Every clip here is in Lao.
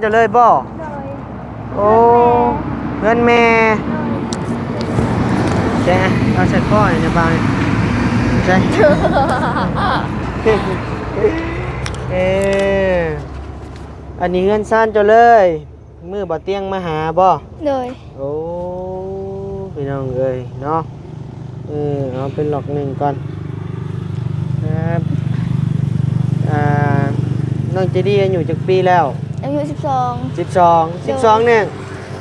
ເຈົ້າເລີຍບໍ່? ໂດຍ ໂອ້ ເຮືອນແມ່ ເຮືອນແມ່ ໂດຍ ໃສ່ ເອົາໃສ່ຄໍໃຫ້ແດ່ບ່າວນີ້ ໃສ່ ເອີ ອັນນີ້ເຮືອນຊານເຈົ້າເລີຍ ມື້ບ່າວຕຽງມາຫາບໍ່? ໂດຍ ໂອ້ ພີ່ນ້ອງເອີຍເນາະ ເອີ ເອົາເປັນລັອກໜຶ່ງກ່ອນ ອ່າ ນ້ອງໃຈດີອາຍຸຈັກປີແລ້ວ? ອາຍຸສິບສອງ ສິບສອງ ໂດຍ ສິບສອງນີ້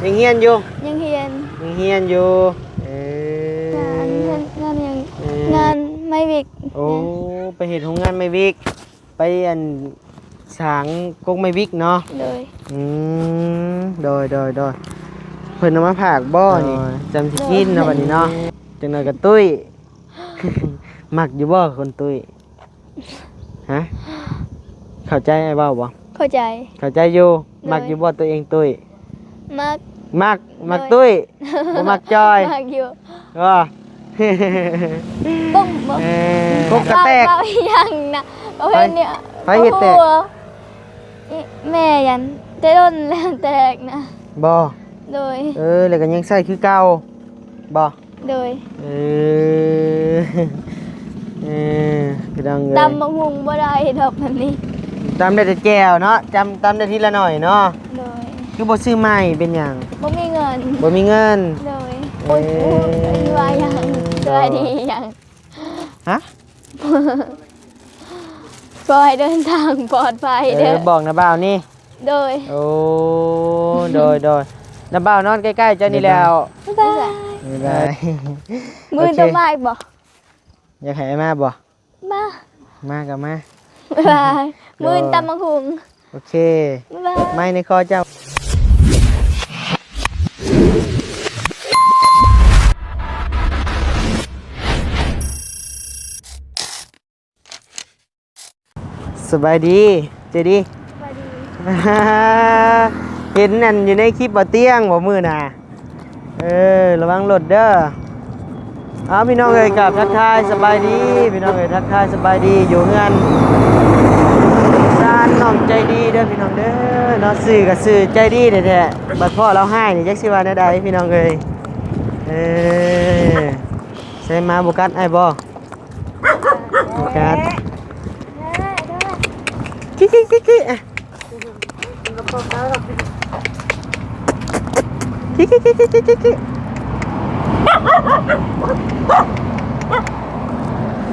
ຍັງຮຽນຢູ່? ຍັງຮຽນ ຍັງຮຽນຢູ່ ເອີ ງານ ງານຫຍັງ? ເອີ ງານໄມ້ວິກ ໂອ້ ໄປເຮັດໂຮງງານໄມ້ວິກ ໄປອັນ ສາງກົກໄມ້ວິກເນາະ ໂດຍ ອືມ ໂດຍ ໂດຍ ໂດຍ ເພິ່ນເອົາມາຝາກບໍ່ນີ້? ໂດຍ ຈຳຊິກິນເນາະ ໂດຍ ບັດນີ້ເນາະ ຈັກໜ່ອຍກໍຕຸ້ຍ ມັກຢູ່ບໍ່ຄົນຕຸ້ຍ? ຮະ ເຂົ້າໃຈອ້າຍເວົ້າບໍ່? ເຂົ້າໃຈ ເຂົ້າໃຈຢູ່ ໂດຍ ມັກຢູ່ບໍ່ຕົວເອງຕຸ້ຍ? ມັກ ມັກ ມັກ ໂດຍ ຕຸ້ຍ ບໍ່ມັກຈ່ອຍ ມັກຢູ່ ບໍ່ ເບິ່ງບໍ່ ເອີ ກົກກະແຕກ ເວົ້າອີ່ຫຍັງນະ ປະເພດນີ້ ໃຜເຮັດແຕກ? ໂອ້ໂຫ ອີ ແມ່ຫຍັງ ແຕ່ດົນແລ້ວແຕກນະ ບໍ່ ໂດຍ ເອີ ແລ້ວກໍຍັງໃຊ້ຄືເກົ່າບໍ່? ໂດຍ ເອີ ເອີ ພີ່ນ້ອງເອີຍ ຕຳບັກຫຸ່ງບໍ່ໄດ້ດອກແບບນີ້ ຕຳໄດ້ແຕ່ແຈ່ວເນາະ ຕຳ ຕຳໄດ້ທີລະໜ້ອຍເນາະ ໂດຍ ຄືບໍ່ຊື້ໃໝ່ເປັນຫຍັງ? ບໍ່ມີເງິນ ບໍ່ມີເງິນ ໂດຍ ເອີ ໂອ້ຍ ວ່າຫຍັງ ສະບາຍດີຫຍັງ? ຮະ? ຂໍໃຫ້ເດີນທາງປອດໄພເດີ ເອີ ບອກນະບ່າວນີ້ ໂດຍ ໂອ້ ໂດຍ ໂດຍ ນະບ່າວນອນໃກ້ໆເຈົ້ານີ້ແລ້ວ ບາຍບາຍ ບາຍບາຍ ມື້ອື່ນ ໂອເຄ ຕ້ອງມາອີກບໍ່? ຢາກໃຫ້ອ້າຍມາບໍ່? ມາ ມາກໍມາ ບາຍບາຍ ໂດຍ ມື້ອື່ນຕຳບັກຫຸ່ງ ໂອເຄ ບາຍບາຍ ໄມ້ໃນຄໍເຈົ້າ ສະບາຍດີ ໃຈດີ ສະບາຍດີ ເຫັນອັນຢູ່ໃນຄລິບບໍ່ຕຽງບໍ່ມື້ນະ? ເອີ ລະວັງລົດເດີ. ເອົາ ພີ່ນ້ອງເອີຍ ກາບທັກທາຍສະບາຍດີ ພີ່ນ້ອງເອີຍ ທັກທາຍສະບາຍດີ ຢູ່ເຮືອນຊານນ້ອງໃຈດີເດີ ພີ່ນ້ອງເດີເນາະ ຊື່ກໍຊື່ໃຈດີແທ້ໆ ບັດພໍ້ລາວຮ້າຍນີ້ ຈັກຊິວ່າແນວໃດ ພີ່ນ້ອງເອີຍ. ເອີ ໃສ່ໝາບໍ່ກັດອ້າຍບໍ່? ບໍ່ກັດ ຄິຄິຄິຄິ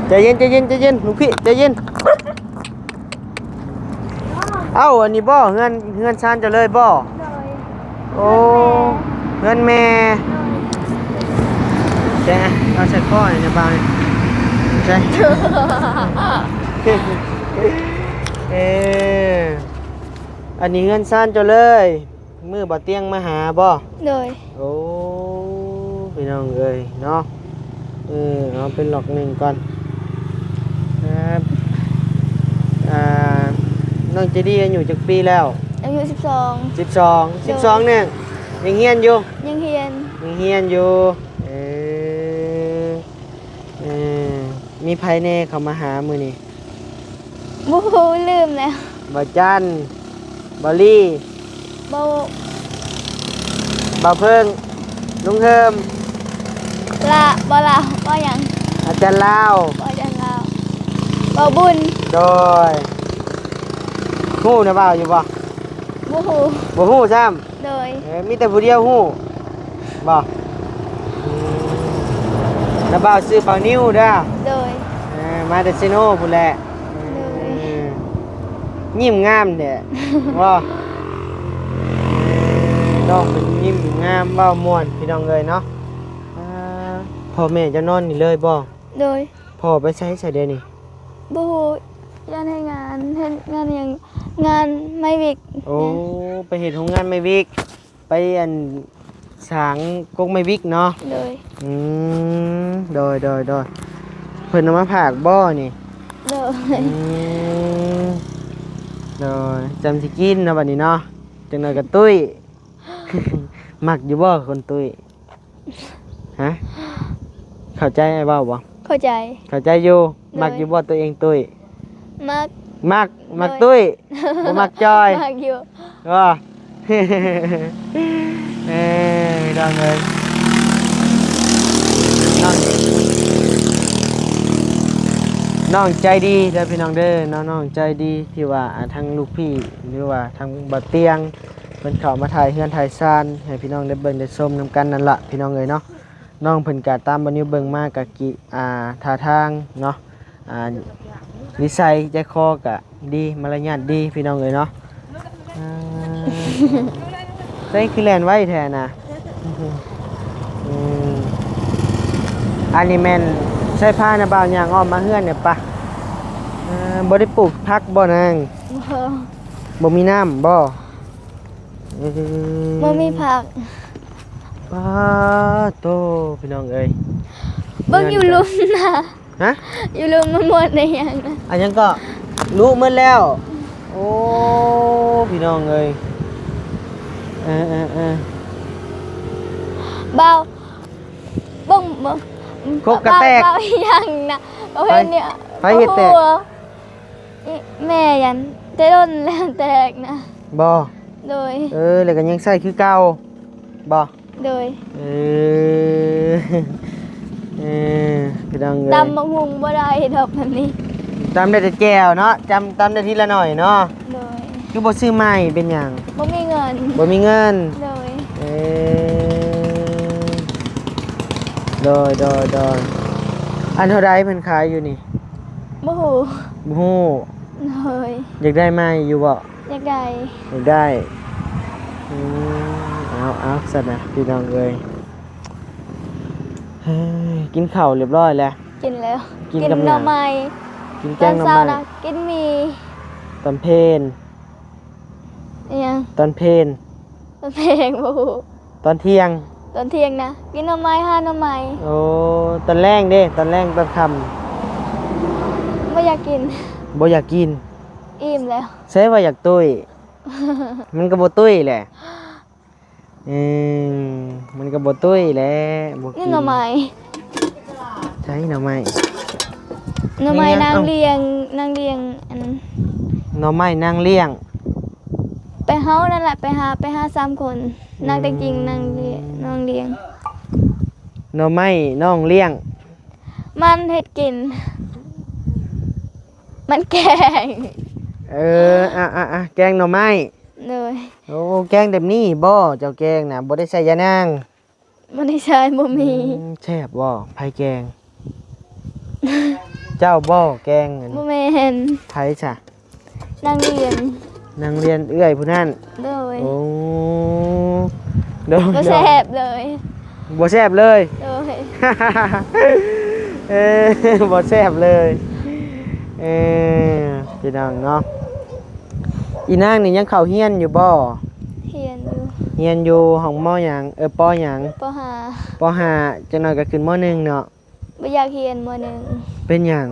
ໃຈເຢັນ ໃຈເຢັນ ໃຈເຢັນ ລູກພີ່ ໃຈເຢັນ. ເອົ້າ ອັນນີ້ບໍ່ ເຮືອນ ເຮືອນຊານເຈົ້າເລີຍບໍ່? ໂດຍ ໂອ້ ເຮືອນແມ່ ເຮືອນແມ່ ໂດຍ ໃສ່ ເອົາໃສ່ຄໍໃຫ້ແດ່ບ່າວນີ້ ໃສ່ ເອີ ອັນນີ້ເຮືອນຊານເຈົ້າເລີຍ ມື້ບ່າວຕຽງມາຫາບໍ່? ໂດຍ ໂອ້ ພີ່ນ້ອງເອີຍເນາະ ເອີ ເອົາເປັນລັອກໜຶ່ງກ່ອນ ອ່າ ນ້ອງໃຈດີອາຍຸຈັກປີແລ້ວ? ອາຍຸສິບສອງ ສິບສອງ ໂດຍ ສິບສອງນີ້ຍັງຮຽນຢູ່? ຍັງຮຽນ ຍັງຮຽນຢູ່ ເອີ ເອີ ມີໃຜແດ່ເຂົ້າມາຫາມື້ນີ້? ບໍ່ຮູ້ ລືມແລ້ວ ບ່າວຈັນ ບ່າວລີ ບ່າວ ບ່າວເພິ່ງ ລຸງເຮີມ ລະ ບໍ່ລະ ບໍ່ຫຍັງ ອາຈານລາວ ບໍ່ ອາຈານລາວ ບ່າວບຸນ ໂດຍ ຮູ້ນະບ່າວຢູ່ບໍ່? ບໍ່ຮູ້ ບໍ່ຮູ້ຊ້ຳ ໂດຍ ເອີ ມີແຕ່ຜູ້ດຽວຮູ້ບໍ່? ອືມ ນ້າບ່າວຊື່ບ່າວນິວເດີ ໂດຍ ເອີ ມາແຕ່ເຊໂນພຸ້ນແຫຼະ ໂດຍ ເອີ ຍິ້ມງາມແທ້ບໍ່? ເອີ ນ້ອງເພິ່ນຍິ້ມງາມ ເວົ້າມ່ວນ ພີ່ນ້ອງເອີຍເນາະ ອ່າ ພໍ່ແມ່ເຈົ້ານອນນີ້ເລີຍບໍ່? ໂດຍ ພໍ່ໄປໃສຊະດຽວນີ້? ບໍ່ຮູ້ ຢ້ານເຮັດງານ ເຮັດງານຫຍັງ ງານໄມ້ວິກ ໂອ້ ໄປເຮັດໂຮງງານໄມ້ວິກ ໄປອັນ ສາງກົກໄມ້ວິກເນາະ ໂດຍ ອືມ ໂດຍ ໂດຍ ໂດຍ ເພິ່ນເອົາມາຝາກບໍ່ນີ້? ໂດຍ ອືມ ໂດຍ ຈຳຊິກິນເນາະບັດນີ້ເນາະ ຈັກໜ້ອຍກໍຕຸ້ຍ ມັກຢູ່ບໍ່ຄົນຕຸ້ຍ? ຮະ ເຂົ້າໃຈອ້າຍເວົ້າບໍ່? ເຂົ້າໃຈ ເຂົ້າໃຈຢູ່ ໂດຍ ມັກຢູ່ບໍ່ຕົວເອງຕຸ້ຍ? ມັກ ມັກ ມັກ ໂດຍ ຕຸ້ຍ ບໍ່ມັກຈ່ອຍ ມັກຢູ່ ບໍ່ ເອີ ພີ່ນ້ອງເອີຍ ນ້ອງ ນ້ອງໃຈດີເດີພີ່ນ້ອງເດີເນາະ ນ້ອງໃຈດີທີ່ວ່າ ອ່າ ທາງລູກພີ່ ຫຼືວ່າທາງບ່າວຕຽງ ເພິ່ນເຂົ້າມາຖ່າຍເຮືອນຖ່າຍຊານໃຫ້ພີ່ນ້ອງໄດ້ເບິ່ງໄດ້ຊົມນຳກັນນັ້ນລະ ພີ່ນ້ອງເອີຍເນາະ. ນ້ອງເພິ່ນກະຕາມບ່າວນິວເບິ່ງມາກະກິ ອ່າ ທ່າທາງເນາະ ອ່າ ນິໄສໃຈຄໍກະດີ ມາລະຍາດດີພີ່ນ້ອງເອີຍເນາະ. ອ່າ ໃສຄືແລ່ນໄວແທ້ນະ? ອືມ ອັນນີ້ແມ່ນໃຊ້ພານະບ່າວຍ່າງອ້ອມມາເຮືອນນີ້ປະ? ເອີ ບໍ່ໄດ້ປູກຜັກບໍ່ນາງ? ບໍ່ ບໍ່ມີນ້ຳບໍ່? ອືມ ບໍ່ມີຜັກ. ປາໂຕ ພີ່ນ້ອງເອີຍ ເບິ່ງຢູ່ລຸ່ມນະ. ຮະ? ຢູ່ລຸ່ມມັນໝົດໄດ້ຫຍັງນະ? ອັນຫຍັງເກາະ? ລຸໝົດແລ້ວ. ໂອ້ ພີ່ນ້ອງເອີຍ ເອີໆໆ ບ່າວ ເບິ່ງ ເບິ່ງ ຄົກກະແຕກ ບ່າວ ບ່າວອີຫຍັງນະ? ບ່າວເຫັນນີ້ ໃຜ ໃຜເຮັດແຕກ? ໂອ້ໂຫ ອີ ແມ່ຫຍັງ ແຕ່ດົນແລ້ວແຕກນະ. ບໍ່? ໂດຍ. ເອີ ແລ້ວກໍຍັງໃຊ້ຄືເກົ່າບໍ່? ໂດຍ. ເອີ ເອີ ພີ່ນ້ອງເອີຍ ຕຳບັກຫຸ່ງບໍ່ໄດ້ດອກແບບນີ້ ຕຳໄດ້ແຕ່ແຈ່ວເນາະ ຕຳ ຕຳໄດ້ທີລະໜ້ອຍເນາະ. ໂດຍ. ຄືບໍ່ຊື້ໃໝ່ເປັນຫຍັງ? ບໍ່ມີເງິນ. ບໍ່ມີເງິນ. ໂດຍ. ເອີ ໂດຍ ໂດຍ ໂດຍ. ອັນເທົ່າໃດເພິ່ນຂາຍຢູ່ນີ້? ບໍ່ຮູ້. ບໍ່ຮູ້. ໂດຍ. ຢາກໄດ້ໃໝ່ຢູ່ບໍ່? ຢາກໄດ້ ຢາກໄດ້. ອືມ ເອົາ ເອົາ ຊັ້ນນະ ພີ່ນ້ອງເອີຍ ເຮີ້ຍ ກິນເຂົ້າຮຽບຮ້ອຍແລ້ວ? ກິນແລ້ວ. ກິນກັບຫຍັງ? ກິນໜໍ່ໄມ້. ກິນແກງໜໍ່ໄມ້. ຕອນເຊົ້ານະ ກິນໝີ່. ຕອນເພນ ອີຫຍັງ? ຕອນເພນ. ຕອນເພນ ບໍ່ຮູ້. ຕອນທ່ຽງ? ຕອນທ່ຽງນະ ກິນໜໍ່ໄມ້ ຫາໜໍ່ໄມ້. ໂອ້ ຕອນແລງເດ? ຕອນແລງ ຕອນຄ່ຳ? ບໍ່ຢາກກິນ. ບໍ່ຢາກກິນ. ອີ່ມແລ້ວ. ໃສວ່າຢາກຕຸ້ຍ? ມັນກໍບໍ່ຕຸ້ຍແຫຼະ. ເອີ ມັນກໍບໍ່ຕຸ້ຍແຫຼະ ບໍ່ກິນ. ນີ້ໜໍ່ໄມ້. ໃສໜໍ່ໄມ້? ໜໍ່ໄມ້ ນີ້ຫຍັງ? ນາງລ້ຽງ ເອົ້າ ນາງລ້ຽງ ອັນ ໜໍ່ໄມ້ນາງລ້ຽງ. ໄປເຮົານັ້ນແຫຼະ ໄປຫາ ໄປຫາສາມຄົນ. ອືມ ນາງແຕ່ງຈິງ ນາງລ້ຽງ ນ້ອງລ້ຽງ. ໜໍ່ໄມ້ນ້ອງລ້ຽງ ມັນເຮັດກິນ. ມັນແກງ. ເອີ ອ່ະໆໆ ແກງໜໍ່ໄມ້. ໂດຍ. ໂອ້ ແກງແບບນີ້ບໍ່ ເຈົ້າແກງນະ ບໍ່ໄດ້ໃສ່ຢານາງ? ບໍ່ໄດ້ໃສ່ ບໍ່ມີ. ອືມ ແຊບບໍ່? ໃຜແກງ? ເຈົ້າບໍ່ແກງ? ອັນ ບໍ່ແມ່ນ. ໃຜຊະ? ນາງລຽນ. ນາງລຽນ ເອື້ອຍຜູ້ນັ້ນ? ໂດຍ. ໂອ້ ໂດຍ. ບໍ່ແຊບເລີຍ. ບໍ່ແຊບເລີຍ? ໂດຍ. ເອີ ບໍ່ແຊບເລີຍ. ເອີ ພີ່ນ້ອງເນາະ ອີນາງນີ້ຍັງເຂົ້າຮຽນຢູ່ບໍ່? ຮຽນຢູ່. ຮຽນຢູ່ຫ້ອງ ມໍ ຫຍັງ? ເອີ ປໍ ຫຍັງ? ປໍຫ້າ. ປໍຫ້າ ຈັກໜ້ອຍກໍຂຶ້ນ ມໍໜຶ່ງ ເນາະ. ບໍ່ຢາກຮຽນ ມໍໜຶ່ງ. ເປັນຫຍັງ?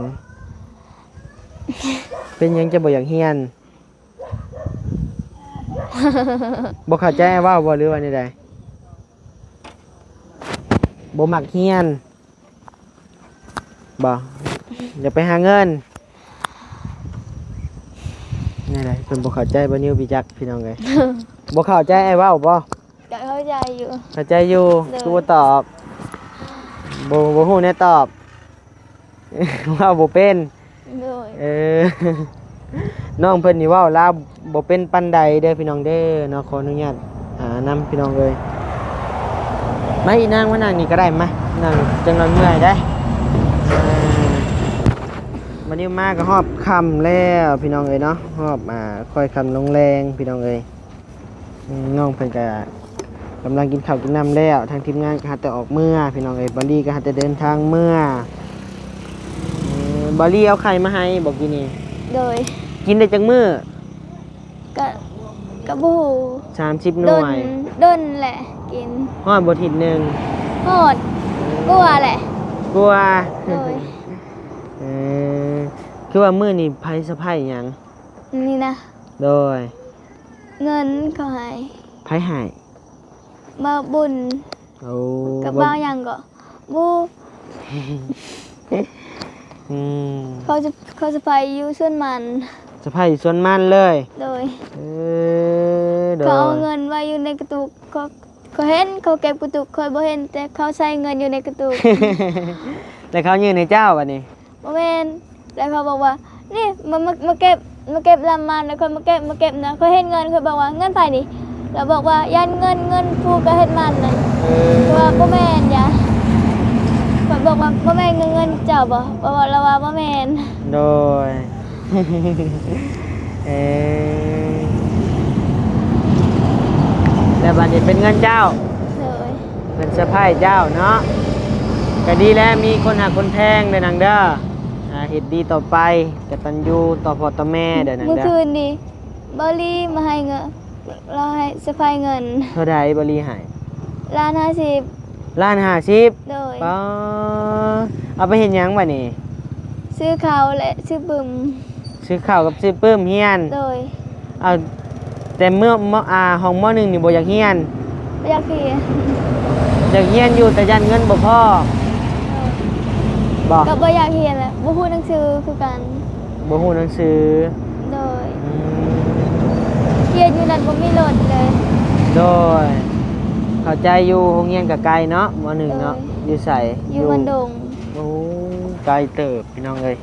ເປັນຫຍັງຈະບໍ່ຢາກຮຽນ? ບໍ່ເຂົ້າໃຈອ້າຍເວົ້າບໍ່ ຫຼືວ່າແນວໃດ? ບໍ່ມັກຮຽນບໍ່? ຢາກໄປຫາເງິນ? ແນວໃດ ເພິ່ນບໍ່ເຂົ້າໃຈບ່າວນິວ ພີ່ຈັກ ພີ່ນ້ອງເອີຍ. ບໍ່ເຂົ້າໃຈອ້າຍເວົ້າບໍ່? ກໍເຂົ້າໃຈຢູ່. ເຂົ້າໃຈຢູ່. ໂດຍ. ຄືບໍ່ຕອບ? ບໍ່ ບໍ່ຮູ້ແນວຕອບ. ເວົ້າບໍ່ເປັນ. ໂດຍ. ເອີ ນ້ອງເພິ່ນນີ້ເວົ້າລາວບໍ່ເປັນປານໃດເດີພີ່ນ້ອງເດີເນາະ. ຂໍອະນຸຍາດ ອ່າ ນຳພີ່ນ້ອງເອີຍ. ມາອີນາງ ມານັ່ງນີ້ກໍໄດ້. ມານັ່ງຈັກໜ້ອຍເມື່ອຍໄດ໋. ອ່າ ມື້ນີ້ມາກໍຮອບຄ່ຳແລ້ວພີ່ນ້ອງເອີຍເນາະ. ຮອບ ອ່າ ຄ່ອຍຄ່ຳລົງແລງພີ່ນ້ອງເອີຍ. ອືມ ນ້ອງເພິ່ນກະກຳລັງກິນເຂົ້າກິນນ້ຳແລ້ວ ທາງທີມງານກໍຫາແຕ່ອອກເມືອພີ່ນ້ອງເອີຍ. ບາລີກໍຫາແຕ່ເດີນທາງເມືອ. ເອີ ບາລີເອົາໄຂ່ມາໃຫ້ບໍ່ກີ້ນີ້? ໂດຍ. ກິນໄດ້ຈັກມື້? ກະ ກະບໍ່ຮູ້. ສາມສິບໜ່ວຍ. ດົນ ດົນແຫຼະກິນ. ຮອດບໍ່ທິດໜຶ່ງ? ຮອດ. ກວ່າແຫຼະ. ກວ່າ. ໂດຍ. ເອີ ຄືວ່າມື້ນີ້ໃຜສະໄພຫຍັງ? ນີ້ນະ. ໂດຍ. ເງິນເຂົາໃຫ້. ໃຜໃຫ້? ບ່າວບຸນ. ໂອ້ ກັບບ່າວຫຍັງເກາະ ບໍ່ ອືມ ເຂົາຈະ ເຂົາສະໄພຢູ່ສວນມັນ. ສະໄພຢູ່ສວນມັນເລີຍ? ໂດຍ. ເອີ ໂດຍ ເຂົາເອົາເງິນໄວ້ຢູ່ໃນກະຕຸກ ຂ້ອຍ ຂ້ອຍເຫັນເຂົາເກັບກະຕຸກ ຂ້ອຍບໍ່ເຫັນ ແຕ່ເຂົາໃສ່ເງິນຢູ່ໃນກະຕຸກ ແລ້ວເຂົາຍື່ນໃຫ້ເຈົ້າບາດນີ້? ບໍ່ແມ່ນ ແລ້ວເຂົາບອກວ່າ ນີ້ ມາ ມາ ມາເກັບ ມາເກັບລຳມັນ ແລ້ວຂ້ອຍມາເກັບ ມາເກັບນະ ຂ້ອຍເຫັນເງິນ ຂ້ອຍບອກວ່າ ເງິນໃຜນີ້? ລາວບອກວ່າ ຢ້ານເງິນ ເງິນຜູ້ກະເຮັດມັນນັ້ນ ເອີ ຂ້ອຍວ່າ ບໍ່ແມ່ນຫຍັງ ຂ້ອຍບອກວ່າ ບໍ່ແມ່ນເງິນ ເງິນເຈົ້າບໍ? ລາວວ່າ ລາວວ່າບໍ່ແມ່ນ ໂດຍ ເອີ ແລ້ວບາດນີ້ເປັນເງິນເຈົ້າ? ໂດຍ ເປັນສະໃພ້ເຈົ້າເນາະ ກະດີແລ້ວ ມີຄົນຮັກຄົນແພງເດີນາງເດີ ອ່າ ເຮັດດີຕໍ່ໄປ ກະຕັນຍູຕໍ່ພໍ່ຕໍ່ແມ່ເດີນາງເດີ ມື້ຄືນນີ້ ບ່າວລີມາໃຫ້ເງິນ ລາວໃຫ້ສະໃພ້ເງິນ ເທົ່າໃດບ່າວລີໃຫ້? ລ້ານຫ້າສິບ ລ້ານຫ້າສິບ ໂດຍ ປາ ເອົາໄປເຮັດຫຍັງບາດນີ້? ຊື້ເຂົ້າ ແລະ ຊື້ປຶ້ມ ຊື້ເຂົ້າກັບຊື້ປຶ້ມຮຽນ ໂດຍ ເອົາ ແຕ່ເມື່ອ ມໍ ອ່າ ຫ້ອງ ມໍໜຶ່ງນີ້ບໍ່ຢາກຮຽນ? ບໍ່ຢາກຮຽນ ຢາກຮຽນຢູ່ ແຕ່ຢ້ານເງິນບໍ່ພໍ ເອີ ບໍ່ ກໍບໍ່ຢາກຮຽນແຫຼະ ບໍ່ຮູ້ໜັງສືຄືກັນ ບໍ່ຮູ້ໜັງສື ໂດຍ ອືມ ຮຽນຢູ່ນັ້ນບໍ່ມີລົດເລີຍ ໂດຍ ເຂົ້າໃຈຢູ່ ໂຮງຮຽນກໍໄກເນາະ ມໍໜຶ່ງເນາະ ໂດຍ ຢູ່ໃສ? ຢູ່ ຢູ່ບ້ານດົງ ໂອ້ ໄກເຕີບພີ່ນ້ອງເອີຍ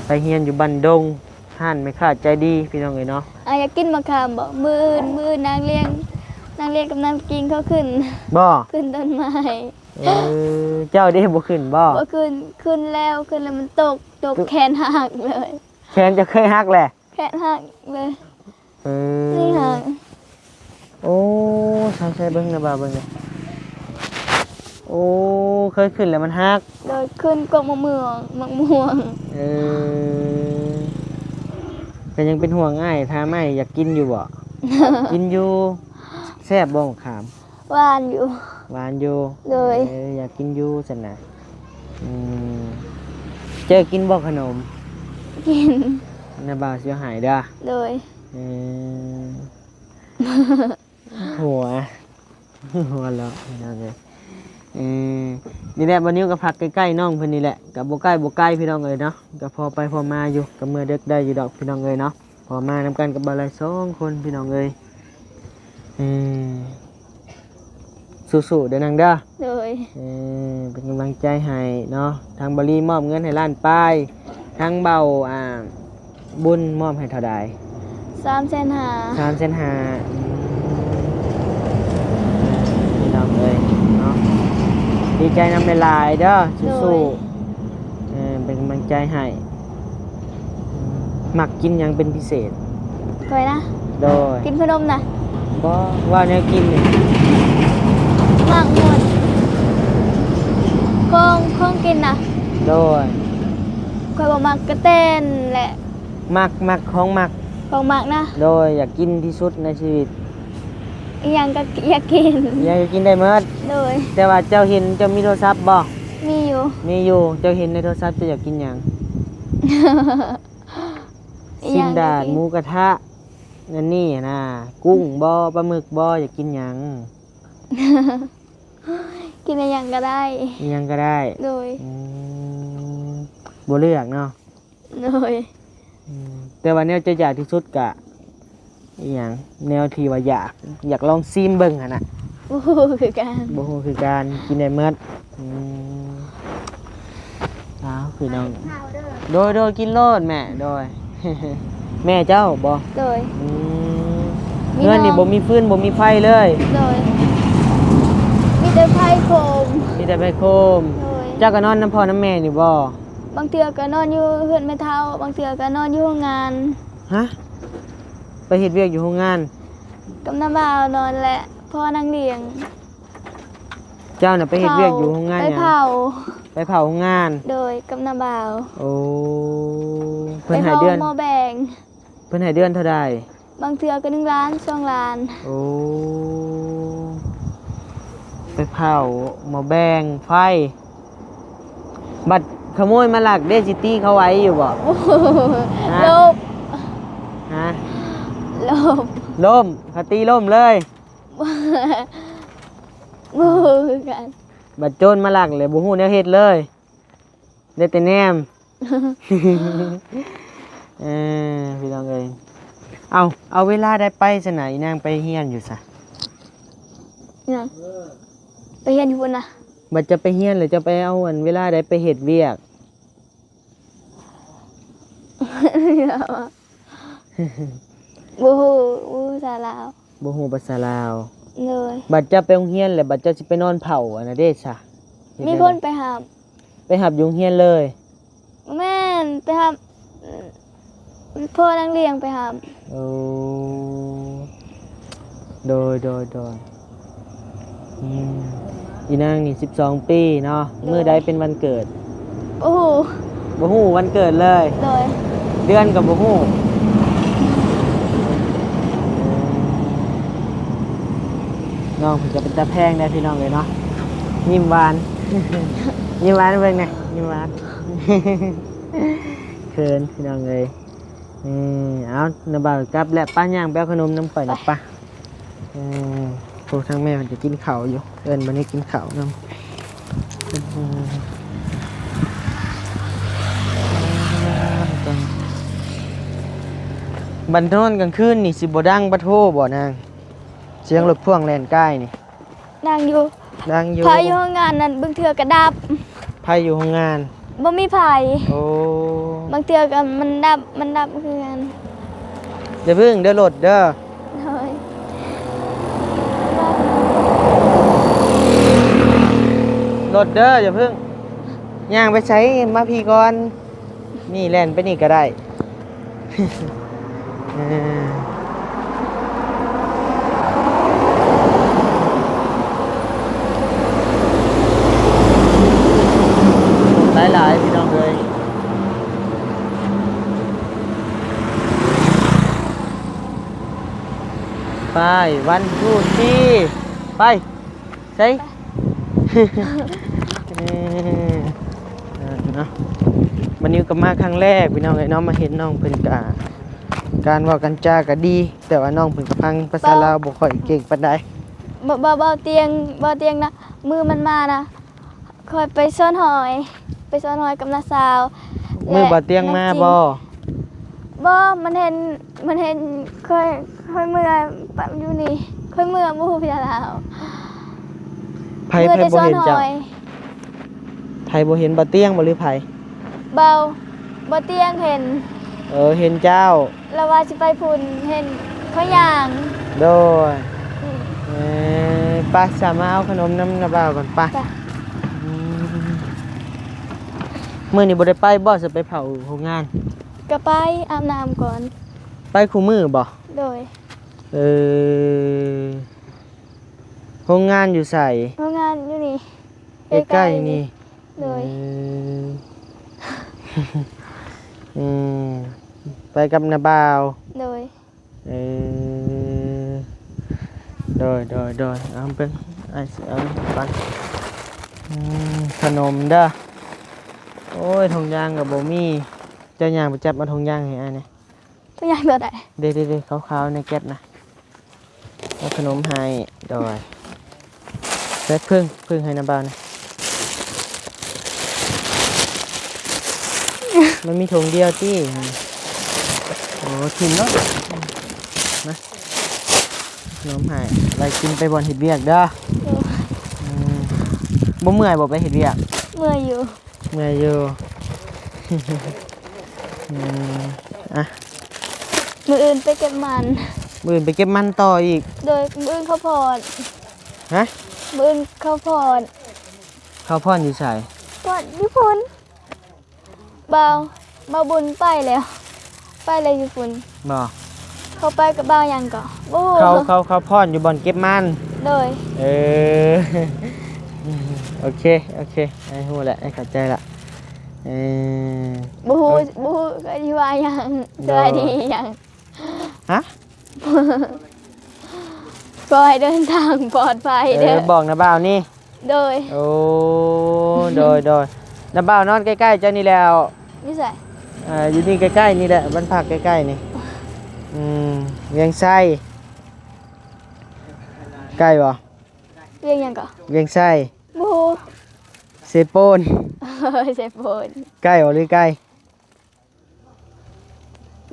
ໄປຮຽນຢູ່ບ້ານດົງ ຮ້ານແມ່ຄ້າໃຈດີພີ່ນ້ອງເອີຍເນາະ ອາ ຢາກກິນໝາກຂາມບໍ? ມື້ອື່ນ ມື້ອື່ນນາງລ້ຽງ ນາງລ້ຽງກັບນາງກິງເຂົາຂຶ້ນ ບໍ່? ຂຶ້ນຕົ້ນໄມ້ ເອີ ເຈົ້າເດບໍ່ຂຶ້ນບໍ? ບໍ່ຂຶ້ນ ຂຶ້ນແລ້ວ ຂຶ້ນແລ້ວມັນຕົກ ຕົກ ແຂນຫັກເລີຍ ແຂນເຈົ້າເຄີຍຫັກແຫຼະ? ແຂນຫັກເລີຍ ເອີ ນີ້ຫັກ ໂອ້ ໃສ່ໆ ເບິ່ງແດ່ບ່າວ ເບິ່ງແດ່ ໂອ້ ເຄີຍຂຶ້ນແລ້ວມັນຫັກ ໂດຍ ຂຶ້ນກົກໝາກມ່ວງ ໝາກມ່ວງ ເອີ ກໍຍັງເປັນຫ່ວງອ້າຍ ຖາມອ້າຍຢາກກິນຢູ່ບໍ່? ກິນຢູ່ ແຊບບໍ່ໝາກຂາມ? ຫວານຢູ່ ຫວານຢູ່ ໂດຍ ເອີ ຢາກກິນຢູ່ຊັ້ນນະ ອືມ ເຈົ້າກິນບໍ່ຂະໜົມ? ກິນ ນ້າບ່າວຊິເອົາໃຫ້ເດີ ໂດຍ ເອີ ຫົວ ຫົວເລາະພີ່ນ້ອງເອີຍ ເອີ ນີ້ແຫຼະ ບ່າວນິວກໍພັກໃກ້ໆນ້ອງເພິ່ນນີ້ແຫຼະ ກໍບໍ່ໃກ້ບໍ່ໄກພີ່ນ້ອງເອີຍເນາະ ກໍພໍໄປພໍມາຢູ່ ກໍເມືອເດິກໄດ້ຢູ່ດອກພີ່ນ້ອງເອີຍເນາະ ເພາະວ່າມານຳກັນກັບບ່າວໄລສອງຄົນພີ່ນ້ອງເອີຍ ເອີ ສູ້ໆເດີນາງເດີ ໂດຍ ເອີ ເປັນກຳລັງໃຈໃຫ້ເນາະ ທາງບ່າວລີມອບເງິນໃຫ້ລ້ານປາຍ ທາງບ່າວ ອ່າ ບຸນມອບໃຫ້ເທົ່າໃດ? ສາມແສນຫ້າ ສາມແສນຫ້າ ອືມ ພີ່ນ້ອງເອີຍເນາະ ດີໃຈນຳຫຼາຍໆເດີ ໂດຍ ສູ້ໆ ເອີ ເປັນກຳລັງໃຈໃຫ້ ມັກກິນຫຍັງເປັນພິເສດ? ຂ້ອຍນະ? ໂດຍ ກິນຂະໜົມນະ? ບໍ່ ວ່າແນວກິນນີ້ ມັກໝົດ ຂອງ ຂອງກິນນະ? ໂດຍ ຂ້ອຍບໍ່ມັກກະແຕນແຫຼະ ມັກ ມັກ ຂອງມັກ ຂອງມັກນະ? ໂດຍ ຢາກກິນທີ່ສຸດໃນຊີວິດ ອີ່ຫຍັງກໍຢາກກິນ ອີ່ຫຍັງກໍກິນໄດ້ໝົດ ໂດຍ ແຕ່ວ່າເຈົ້າເຫັນ ເຈົ້າມີໂທລະສັບບໍ່? ມີຢູ່ ມີຢູ່ ເຈົ້າເຫັນໃນໂທລະສັບ ເຈົ້າຢາກກິນຫຍັງ? ຊີ້ນດາດ ໝູກະທະ ອັນນີ້ນະ ກຸ້ງບໍ່ ປາໝຶກບໍ່ ຢາກກິນຫຍັງ? ກິນອີ່ຫຍັງກໍໄດ້ ອີ່ຫຍັງກໍໄດ້ ໂດຍ ອືມ ບໍ່ເລືອກເນາະ ໂດຍ ອືມ ແຕ່ວ່າແນວເຈົ້າຢາກທີ່ສຸດກະ ອີ່ຫຍັງ ແນວທີ່ວ່າຢາກ ຢາກລອງຊີມເບິ່ງຫັ້ນນະ ບໍ່ຮູ້ຄືກັນ ບໍ່ຮູ້ຄືກັນ ກິນໄດ້ໝົດ ອືມ ອ້າວ ພີ່ນ້ອງ ໂດຍ ໂດຍ ກິນໂລດແມ່ ໂດຍ ແມ່ເຈົ້າບໍ? ໂດຍ ອືມ ມີ ເຮືອນນີ້ ນ້ອງ ບໍ່ມີຟືນ ບໍ່ມີໄຟເລີຍ ໂດຍ ມີແຕ່ໄຟໂຄມ ມີແຕ່ໄຟໂຄມ ໂດຍ ເຈົ້າກໍນອນນຳພໍ່ນຳແມ່ນີ້ບໍ? ບາງເທື່ອກໍນອນຢູ່ເຮືອນແມ່ເຖົ້າ ບາງເທື່ອກໍນອນຢູ່ໂຮງງານ ຮະ ໄປເຮັດວຽກຢູ່ໂຮງງານ ກັບນ້າບ່າວນອນແຫຼະ ພໍ່ນາງລ້ຽງ ເຈົ້ານະໄປເຮັດວຽກຢູ່ໂຮງງານຫຍັງ? ໄປເຜົາ ໄປເຜົາໂຮງງານ ໂດຍ ກັບນ້າບ່າວ ໂອ້ ເພິ່ນໃຫ້ເດືອນ ໄປເຜົາໝໍ້ແບງ ເພິ່ນໃຫ້ເດືອນເທົ່າໃດ? ບາງເທື່ອກໍໜຶ່ງລ້ານ ສອງລ້ານ ໂອ້ ໄປເຜົາໝໍ້ແບງໄຟ ບັດຂະໂມຍມາລັກເດ້ ຊິຕີເຂົາໄຫວຢູ່ບໍ່? ໂອ້ໂຫ ຮະ? ລົບ ຮະ? ລົບ ລົ້ມ ເຂົາຕີລົ້ມເລີຍ ບໍ່ຮູ້ຄືກັນ ບັດໂຈນມາລັກແລ້ວບໍ່ຮູ້ແນວເຮັດເລີຍ ໄດ້ແຕ່ແນມ ເອີ ພີ່ນ້ອງເອີຍ ເອົາ ເອົາເວລາໃດໄປຊັ້ນນະ ອີນາງໄປຮຽນຢູ່ຊະ? ຫຍັງ? ໄປຮຽນຢູ່ພຸ້ນນະ. ບັດເຈົ້າໄປຮຽນແລ້ວ ເຈົ້າໄປເອົາອັນເວລາໃດໄປເຮັດວຽກ? ບໍ່ຮູ້ ບໍ່ຮູ້ພາສາລາວ. ບໍ່ຮູ້ພາສາລາວ. ໂດຍ. ບັດເຈົ້າໄປໂຮງຮຽນແລ້ວ ບັດເຈົ້າຊິໄປນອນເຝົ້າອັນນັ້ນເດ້ຊະ? ເຮັດແນວໃດ? ມີຄົນໄປຮັບ. ໄປຮັບຢູ່ໂຮງຮຽນເລີຍ? ແມ່ນ ໄປຮັບ ພໍ່ນາງລ້ຽງໄປຮັບ. ໂອ້ ໂດຍ ໂດຍ ໂດຍ. ອືມ ອີນາງນີ້ສິບສອງປີເນາະ. ໂດຍ. ມື້ໃດເປັນວັນເກີດ? ບໍ່ຮູ້ ບໍ່ຮູ້ວັນເກີດເລີຍ? ໂດຍ. ເດືອນກໍບໍ່ຮູ້? ນ້ອງເພິ່ນກໍເປັນຕາແພງໄດ໋ພີ່ນ້ອງເອີຍເນາະ. ຍິ້ມຫວານ ຍິ້ມຫວານເບິ່ງແດ່ ຍິ້ມຫວານ. ເຂີນພີ່ນ້ອງເອີຍ. ເອີ ເອົາ ນ້າບ່າວກັບແລ້ວ ໄປຍ່າງໄປເອົາຂະໜົມນຳຂ້ອຍນະ ໄປ ໄປ. ເອີ ໂອ້ ທາງແມ່ເພິ່ນຈະກິນເຂົ້າຢູ່ ເອີ້ນບັດນີ້ກິນເຂົ້ານຳ. ເອີ ບັດນອນກາງຄືນນີ້ຊິບໍ່ດັງປະໂທບໍ່ນາງ? ສຽງລົດພ່ວງແລ່ນກາຍນີ້. ດັງຢູ່ ດັງຢູ່. ໄຟຢູ່ໂຮງງານນັ້ນບາງເທື່ອກໍດັບ. ໄຟຢູ່ໂຮງງານ ບໍ່ມີໄຟ. ໂອ້ ບາງເທື່ອກໍມັນດັບ ມັນດັບຄືກັນ. ຢ່າເພິ່ງເດີລົດເດີ. ໂດຍ. ລົດເດີ ຢ່າເພິ່ງ ຍ່າງໄປໃສ ມາພີ້ກ່ອນ. ນີ້ແລ່ນໄປນີ້ກໍໄດ້. ເອີ ຫຼາຍໆ ພີ່ນ້ອງເອີຍ. ໄປ ວັນທູທີ ໄປ. ໃສ ເອີ ເນາະ. ບາດນີ້ກໍມາຄັ້ງແລກພີ່ນ້ອງເອີຍເນາະ ມາເຫັນນ້ອງເພິ່ນກະ ການເວົ້າການຈາກໍດີ ແຕ່ວ່ານ້ອງເພິ່ນກໍຟັງພາສາລາວບໍ່ຄ່ອຍເກັ່ງປານໃດ. ເບົາ ເບົາຕຽງ ເບົາຕຽງນະ ມື້ມັນມານະ ຂ້ອຍໄປສວນຫອຍ ໄປສວນຫອຍກັບນ້າສາວ. ມື້ເບົາຕຽງມາບໍ່? ບໍ່ ມັນເຫັນ ມັນເຫັນຂ້ອຍ ຂ້ອຍເມື່ອຢູ່ນີ້ ຂ້ອຍເມື່ອບໍ່ຮູ້ພາສາລາວ. ໃຜ ໃຜບໍ່ເຫັນເຈົ້າ? ໃຜບໍ່ເຫັນ ເບົາຕຽງບໍ່ ຫຼືໃຜ? ເບົາ ເບົາຕຽງເຫັນ. ເອີ ເຫັນເຈົ້າ. ລາວວ່າຊິໄປພຸ້ນ ເຫັນເຂົາຍ່າງ. ໂດຍ. ອືມ ເອີ ໄປສາ ມາເອົາຂະໜົມນຳນ້າບ່າວກ່ອນ ໄປ. ໄປ. ອືມ ມື້ນີ້ບໍ່ໄດ້ໄປບໍ່ ຊິໄປເຝົ້າໂຮງງານ? ກໍໄປ ອາບນ້ຳກ່ອນ. ໄປຄູ່ມື້ບໍ່? ໂດຍ. ເອີ ໂຮງງານຢູ່ໃສ? ໂຮງງານຢູ່ນີ້ ໃກ້ໆນີ້. ໂດຍ. ອືມ ອືມ ໄປກັບນ້າບ່າວ. ໂດຍ. ເອີ ໂດຍ ໂດຍ ໂດຍ. ເອົາເບິ່ງ ອ້າຍຊິເອົາໄປ. ອືມ ຂະໜົມເດີ. ໂອ້ຍ ຖົງຢາງກໍບໍ່ມີ ເຈົ້າຍ່າງໄປຈັບເອົາຖົງຢາງໃຫ້ອ້າຍແດ່. ຕົວຢ່າງຕົວໃດ? ເດ້ໆໆ ຂາວໆ ໃນແກັບນະ ເອົາຂະໜົມໃຫ້. ໂດຍ. ແບກເພິ່ງ ເພິ່ງໃຫ້ນ້າບ່າວນະ. ມັນມີຖົງດຽວຕິ? ໂອ້ ຖິ້ມເນາະ. ມາ ຂະໜົມໃຫ້ ໄວ້ກິນໄປບ່ອນເຮັດວຽກເດີ. ໂດຍ. ອືມ ບໍ່ເມື່ອຍບໍ່ໄປເຮັດວຽກ? ເມື່ອຍຢູ່. ເມື່ອຍຢູ່. ອືມ ອ່ະ ມື້ອື່ນໄປເກັບມັນ. ມື້ອື່ນໄປເກັບມັນຕໍ່ອີກ? ໂດຍ. ມື້ອື່ນເຂົາຜ່ອນ. ຮະ? ມື້ອື່ນເຂົາຜ່ອນ. ເຂົາຜ່ອນຢູ່ໃສ? ຜ່ອນຢູ່ພຸ້ນ. ບ່າວ ບ່າວບຸນໄປແລ້ວ. ໄປແລ້ວຢູ່ພຸ້ນ. ບໍ່ ເຂົາໄປກັບບ່າວຫຍັງກໍບໍ່ຮູ້. ເຂົາ ເຂົາ ເຂົາຜ່ອນຢູ່ບ່ອນເກັບມັນ. ໂດຍ. ເອີ ໂອເຄ ໂອເຄ ອ້າຍຮູ້ແລ້ວ ອ້າຍເຂົ້າໃຈລະ. ເອີ ບໍ່ຮູ້ ບໍ່ຮູ້ ກໍຊິວ່າຫຍັງ. ໂດຍ. ສະບາຍດີຫຍັງ? ຮະ? ຂໍໃຫ້ເດີນທາງປອດໄພເດີ. ເອີ ບອກນ້າບ່າວນີ້. ໂດຍ. ໂອ້ ໂດຍ ໂດຍ. ນ້າບ່າວນອນໃກ້ໆເຈົ້ານີ້ແລ້ວ. ຢູ່ໃສ? ເອີ ຢູ່ນີ້ໃກ້ໆນີ້ແຫຼະ ບ້ານພັກໃກ້ໆນີ້. ອືມ ວຽງໄຊ. ໃກ້ບໍ່? ວຽງຫຍັງກໍ? ວຽງໄຊ. ບໍ່ຮູ້. ເຊໂປນ. ເຊໂປນ. ໃກ້ບໍ່ ຫຼືໄກ?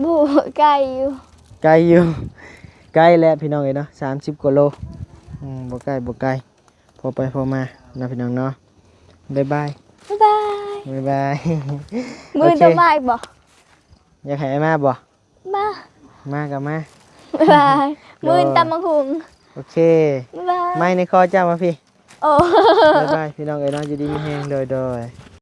ບໍ່ ໄກຢູ່. ໄກຢູ່ ໄກແຫຼະພີ່ນ້ອງເອີຍເນາະ ສາມສິບກວ່າໂລ ອືມ ບໍ່ໄກ ບໍ່ໄກ ພໍໄປພໍມາເນາະພີ່ນ້ອງເນາະ ບາຍບາຍ ບາຍບາຍ ບາຍບາຍ ມື້ອື່ນ ໂອເຄ ຕ້ອງມາອີກບໍ່? ຢາກໃຫ້ອ້າຍມາບໍ່? ມາ ມາກໍມາ ບາຍບາຍ ໂດຍ ມື້ອື່ນຕຳບັກຫຸ່ງ ໂອເຄ ບາຍບາຍ ໄມ້ໃນຄໍເຈົ້າມາພີ້ ໂອ້ ບາຍບາຍ ພີ່ນ້ອງເອີຍເນາະ ຢູ່ດີມີແຮງ ໂດຍ ໂດຍ.